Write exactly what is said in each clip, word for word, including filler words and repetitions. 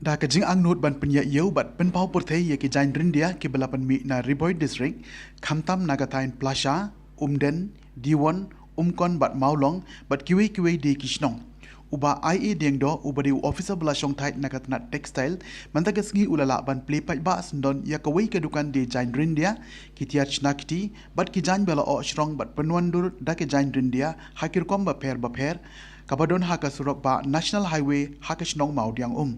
Da ka jingangnud ban pynïaid ïew bad pynpaw pyrthei ïa ki jaiñ ryndia kiba la pynmih na Ri Bhoi District, khamtam na ka thaiñ Plasha, Umden, Diwon, Umkon bad Mawlong bad kiwei kiwei de ki shnong. U Bah I A Diengdoh uba dei u ophisar ba la shongthait na ka tnat textile, mynta ka sngi u la lah ban plie paidbah syndon ïa kawei ka dukan de jaiñ ryndia, ki tiar shna kti bad ki jaiñ ba la oh shrong bad pynwandur da ki jaiñ ryndia ha ki rukom bapher bapher, kaba don ha ka surok bah National Highway ha ka shnong Mawdiangum.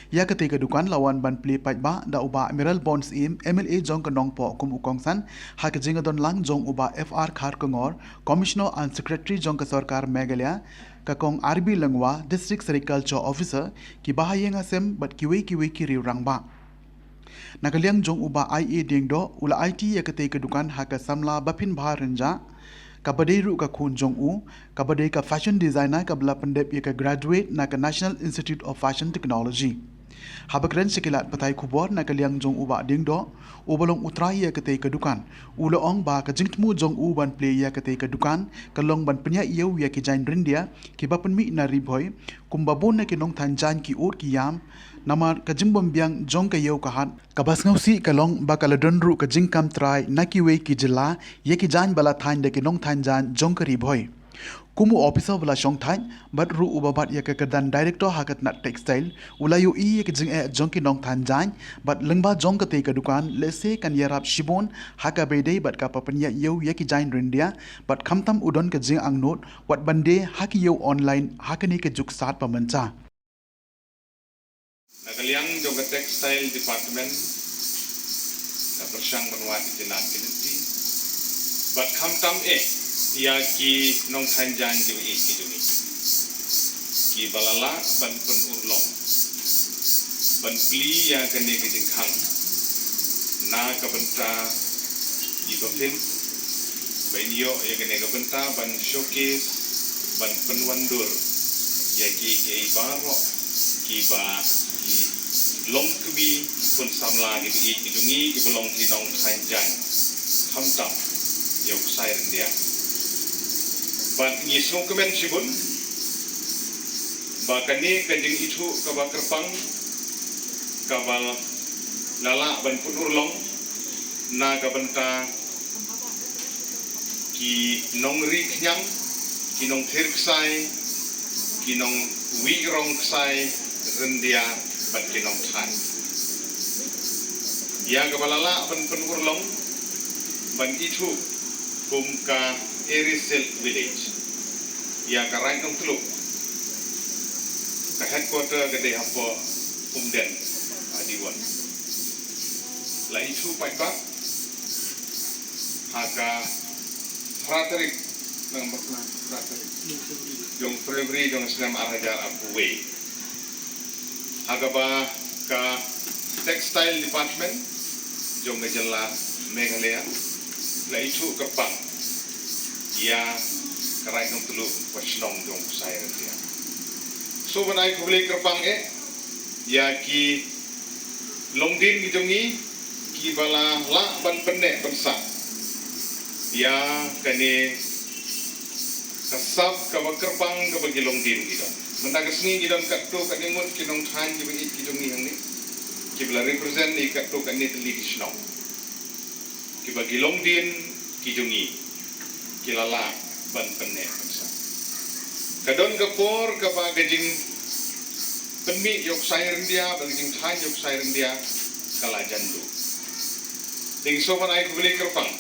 Ïa katei ka dukan la wan ban plie paidbah da u Bah Mayralborn Syiem, M L A jong ka Nongpoh kum u kongsan, ha ka jingïadon lang jong u Bah F R Kharkongor, Commissioner and Secretary jong ka Sorkar Meghalaya, ka Kong R B Lyngwa, District Sericulture Officer, ki bahaïing hasem bad kiwei kiwei ki riew rangbah. Na ka liang jong u Bah I A Diengdoh, u la aiti ïa katei ka dukan ha ka samla Baphinbha Rynjah, kaba dei ruh ka khun jong u, kaba dei ka fashion designer kaba la pyndep ïa ka graduate na ka National Institute of Fashion Technology. Haba kren sha ki lad pathai khubor na ka liang jong u Bah Diengdoh, uba long u trai ïa katei ka dukan, u la ong ba ka jingthmu jong u ban plie ïa katei ka dukan ka long ban pynïaid ïew ïa ki jaiñ ryndia kiba pynmih na Ri Bhoi, kumba bun na ki nongthaiñ jaiñ ki ud ki ïam, namar ka jingbymbiang jong ka ïew ka hat, kaba sngewsih ka long ba ka la don ruh ka jingkam trai na kiwei ki jylla ïa ki jaiñ ba la thaiñ da ki nongthaiñ jaiñ jong ka Ri Bhoi. Kum u ophisar ba la shongthait bad ruh uba bat ïa ka kyrdan director ha ka tnat textile, u la ïohi ïa ka jingeh jong ki nongthaiñ jaiñ bad lyngba jong katei ka dukan lehse kan ïarap shibun ha kaba ïadei bad ka pynïaid ïew ïa ki jaiñ ryndia, bad khamtam u don ka jingangnud wat ban die ha ki ïew online ha kane ka juk sat ba mynta. Na ka liang jong ka textile department, ka pyrshang ban wad ïa ki lad ki lynti, bad khamtam eh ïa ki nongthaiñ jaiñ kiba ïeit ki jong ngi, kiba la lah ban pynurlong, ban plie ïa kane ka jingkhang na ka bynta kiba phin, ba in ïoh ïa kane ka bynta ban showcase, ban pynwandur ïa kiei kiei baroh kiba ki longkmie khun samla kiba ïeit ki jong ngi kiba long ki nongthaiñ jaiñ, khamtam ïa u ksai ryndia. Bad ngi sngewkmen shibun ba kane ka jingithuh kaba kyrpang kaba la lah ban pynurlong na ka bynta ki nongri khñiang, ki nongthir ksai, ki nongwieh rong ksai ryndia bad ki nongthaiñ. Ïa kaba la lah ban pynurlong ban ithuh kum ka Eri Silk Village, ïa ka Raid Nongtluh, ka headquarter ka dei hapoh Umden, ha Diwon. La ithuh paidbah ha ka phra tarik, nang bakla phra tarik jong February jong snem ar hajar arphew wei, ha kaba ka textile department jong ka jylla Meghalaya la ithuh kyrpang ïa ka Raid Nongtluh, ka shnong jong u ksai ryndia. So ban ai khublei kyrpang eh ïa ki longdien ki jong ngi kiba la lah ban pynneh pynsah ïa kane ka sap kaba kyrpang kaba ki longdien ki don. Mynta ka sngi ki don katto katne ngut ki nongthaiñ kiba ïeit ki jong ngi hangne, kiba la represent ïa katto katne tylli ki shnong, kiba ki longdien ki jong ngi ki la lah ban pynneh pynsah. Ka don ka por kaba ka jingpynmih ïa u ksai ryndia bad ka jingthaiñ ïa u ksai ryndia ka la jan duh. Te ngi sngewbha ban ai khublei kyrpang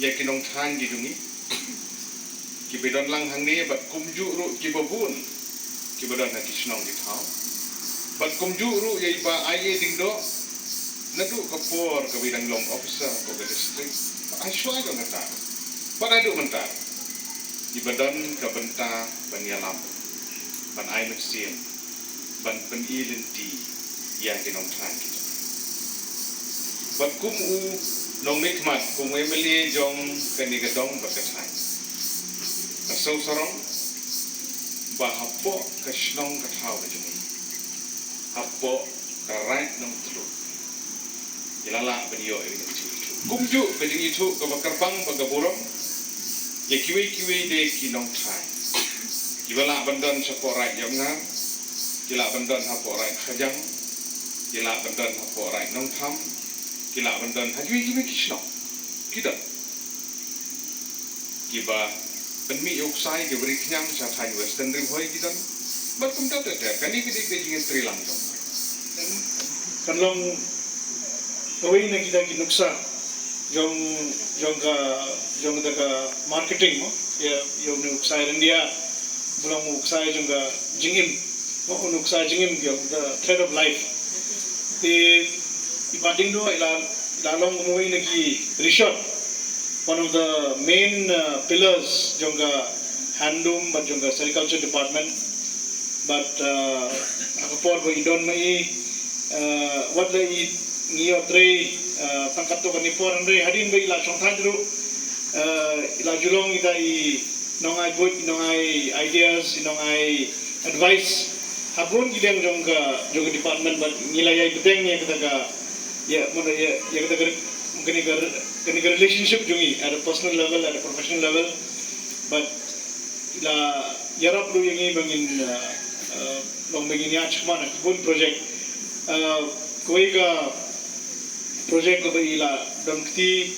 ïa ki nongthaiñ ki jong ngi kiba don lang hangne bad kumjuh ruh kiba bun kiba don ha ki shnong ki thaw, bad kumjuh ruh ïa i Bah I A Diengdoh, naduh ka por kaba i dang long officer hapoh ka district, bad ha shuwa jong kata bad haduh mynta, iba don ka bynta ban ïalam, ban ai mynsiem, ban pyni lynti ïa ki nongthaiñ ki jong ngi. Bad kum u nongmihkhmat, kum u M L A jong kane ka dong bad ka thaiñ, nga sngewsarong ba hapoh ka shnong ka thaw ka jong ngi, hapoh ka Raid Nongtluh, ngi la lah ban ïoh ïa ka jingithuh, kumjuh ka jingithuh kaba kyrpang bad ka burom ïa kiwei kiwei de ki nongthaiñ kiba lah ban don shapoh Raid Ïapngar, Ki lah ban don hapoh Raid Khajang, ki lah ban don hapoh Raid Nongtham, ki lah ban don ha kiwei kiwei ki shnong. Ki don. Kiba pynmih ïa u ksai, kiba ri khñiang sha thaiñ Western Ri Bhoi ki don. Bad kumta ter ter, kane ka dei ka jingïatreilang jong. Kan long kawei na kita ki nuksa jong, jong ka, jong ka marketing mo. Ïa, ïa une u ksai ryndia ba long u ksai jong ka jingim mo, une u ksai jingim, ïa, the thread of life. Te i Bah Diengdoh i la, i la long kawei na ki rishot, one of the main, uh, pillars jong ka handloom bad jong ka sericulture department. Bad, uh, ha ka por ba i don ma i, uh, wat la i ngi ïohtrei, uh, tang katto katne por, hynrei hadien ba i la shong thait ruh, uh, i la ju long ita i nongai buit, i nongai ideas, i nongai advice ha bun ki liang jong ka, jong ka department. Bad ngi la ïai bteng ïa kata ka, ïa, mano, ïa, ïa kata ka, kane ka, kane ka relationship jong ngi at a personal level, at a professional level. Bad i la ïarap ruh ïa ngi ba ngin, uh, uh, long ba ngin ïaid shakhmat ha ki bun project. Uh, kawei ka project kaba i la don kti,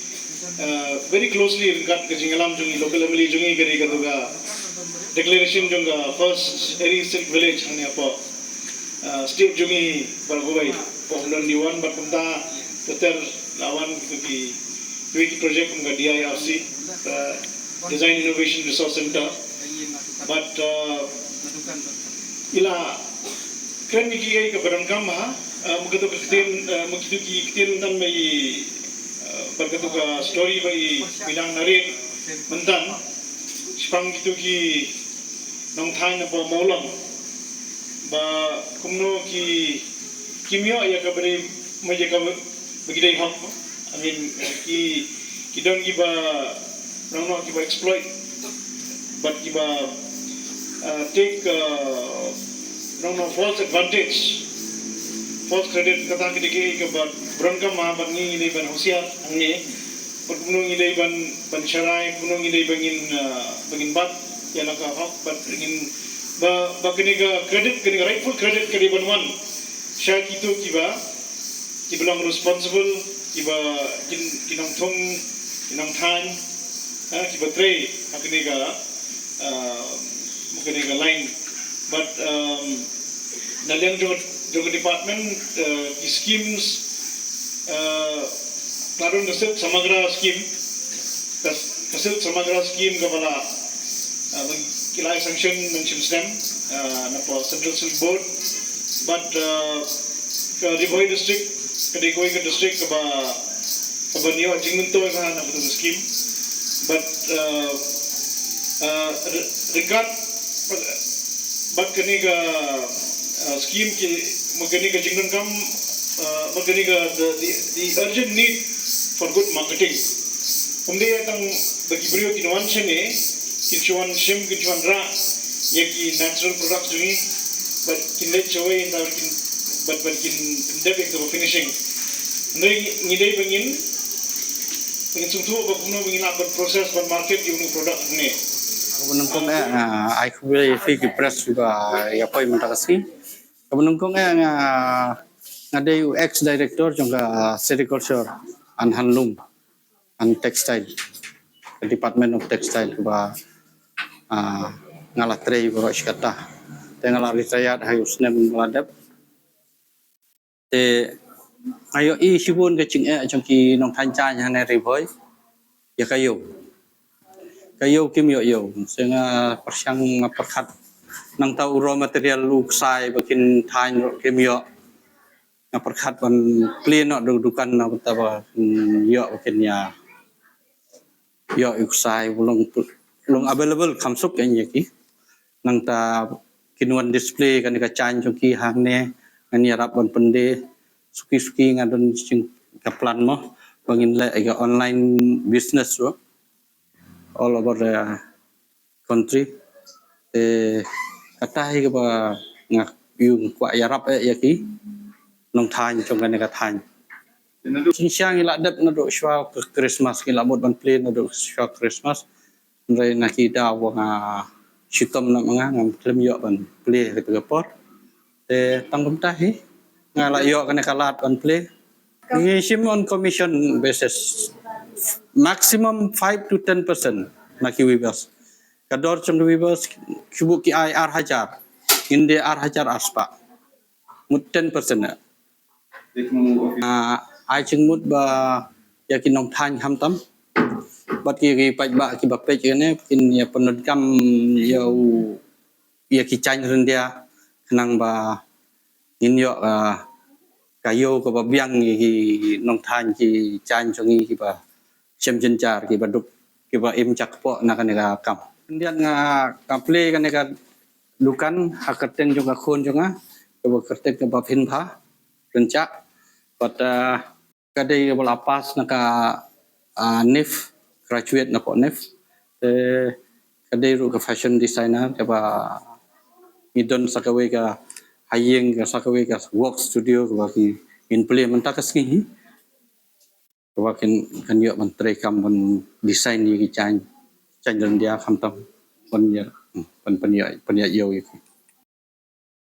uh, very closely ryngkat ka jingïalam jong i local M L A jong i, ka dei kato ka declaration jong ka first Eri Silk Village hangne hapoh, uh, state jong i baroh kawei, hapoh Umdon Diwan. Bad kumta ter ter la wan kito ki, kito ki project kum ka D I R C, uh, Design Innovation Resource Center. Bad, uh, i la kren ïa kiei kiei kiba donkam ha, uh, mo kato ka ktien, uh, mo kito ki ktien myntan ba i, uh, bad kato ka story ba i, ba i nang narrate myntan shaphang kito ki nongthaiñ napoh Mawlong ba kumno ki, kim ïoh ïa kaba dei, mo ïa kaba, ba ki dei hok. I mean, ki, ki don kiba, nang noh kiba exploit bad kiba, uh, take, uh, nang noh false advantage, false credit. Kata ka dei kaei kaba donkam ha, bad ngi, ngi dei ban husiar hangne. Bad kumno ngi dei ban, ban sharai, kumno ngi dei ba ngin, uh, ba ngin bat ïa la ka hok, bad ngin ba, ba kane ka credit, kane ka rightful credit ka dei ban wan sha kito kiba, kiba long responsible, kiba, ki, ki nongthung, ki nongthaiñ, eh, kiba trei ha kane ka, uh, kane ka line. Bad, um, na liang jong, jong ka department, uh, ki schemes, uh, ka don ka Silk Samagra scheme, ka, ka Silk Samagra scheme kaba la, uh, ba ki la sanction mynshem snem, uh, napoh Central Silk Board. Bad, uh, ka Ri Bhoi district ka dei kawei ka district kaba, kaba ïoh jingmyntoi bha na kato ka scheme. Bad, uh, uh, re-, regard, bad kane ka, uh, scheme ki, mo kane ka jingdonkam, uh, mo kane ka, the, the, the urgent need for good marketing. Ym dei tang ba ki briew kin wan shane, kin shu wan shim, kin shu wan rah ïa ki natural products jong ngi, bad kin leit shawei, bad kin, bad, bad kin pyndep ïa ka finishing. Hynrei ngi dei ba ngin, ba ngin sngewthuh ba kumno ba ngin lah ban process, ban market ïa une u product hangne. Kaba nyngkong eh, ah, ai khublei ïa phi ki press ba ïa poi mynta ka sngi. Kaba nyngkong eh nga, nga dei u ex director jong ka Sericulture and Handloom and Textile, ka Department of Textile kaba, ah, nga la trei baroh shi katta. Te nga la retired ha u snem ba la dep. Te nga ïohi shibun ka jingeh jong ki nongthaiñ jaiñ hangne Ri Bhoi ïa ka ïew. Ka ïew kim ïoh ïew. Te nga pyrshang, nga pyrkhat, nangta u raw material, u ksai ba kin thaiñ ruh kim ïoh. Nga pyrkhat ban plie noh da u dukan, na bynta ba kin ïoh, ba kin ïa ïoh u ksai ba long, long available, kham suk ïa ki. Nangta kin wan display kane ka jaiñ jong ki hangne, ngan ïarap ban pyndie. Suki suki nga don jing, ka plan mo ba ngin leh ïa ka online business ruh all over the country. Te kata hi kaba nga, ïa, kwah ïarap eh ïa ki nongthaiñ jong kane ka thaiñ. Jingshisha ngi la dep naduh shuwa ka Christmas, ngi la mut ban plie naduh shuwa Christmas. Hynrei na ki daw ba nga shitom na ma nga, ngam khlem ïoh ban plie ha kata ka por. Te tang kumta hi nga la ïoh kane ka lad ban plie. Ngi shim on commission basis. Maximum five to ten percent na ki weavers. Ka dor jong ki weavers ki buh ki ai ar hajar. Ngin die ar hajar ar spah. Mut ten percent na. Ah, ai jingmut ba ïa ki nongthaiñ khamtam bad ki, ki paidbah kiba peit kane kin ïa pyndonkam ïa u, ïa ki jaiñ ryndia khnang ba ngin ïoh, ah, ka ïew kaba biang ïa ki nongthaiñ ki jaiñ jong ngi kiba shem jynjar kiba duk kiba im jakpoh na kane ka kam. Khyndiat nga, nga plie kane ka dukan ha kyrteng jong ka khun jong nga, kaba kyrteng kaba phin pha pynjah. Bad, ah, ka dei kaba la pass na ka, ah, NIFT, graduate na pok NIFT. Te ka dei ruh ka fashion designer kaba ngi don sa kawei ka ha ïing ka sa kawei ka work studio kaba ki ngin plie mynta ka sngi hi. Kaba kin, kan ïoh ban trei kam ban design ïa ki jaiñ, jaiñ ryndia khamtam ban ïa, ban pynïa, pynïa ïew ïa ki.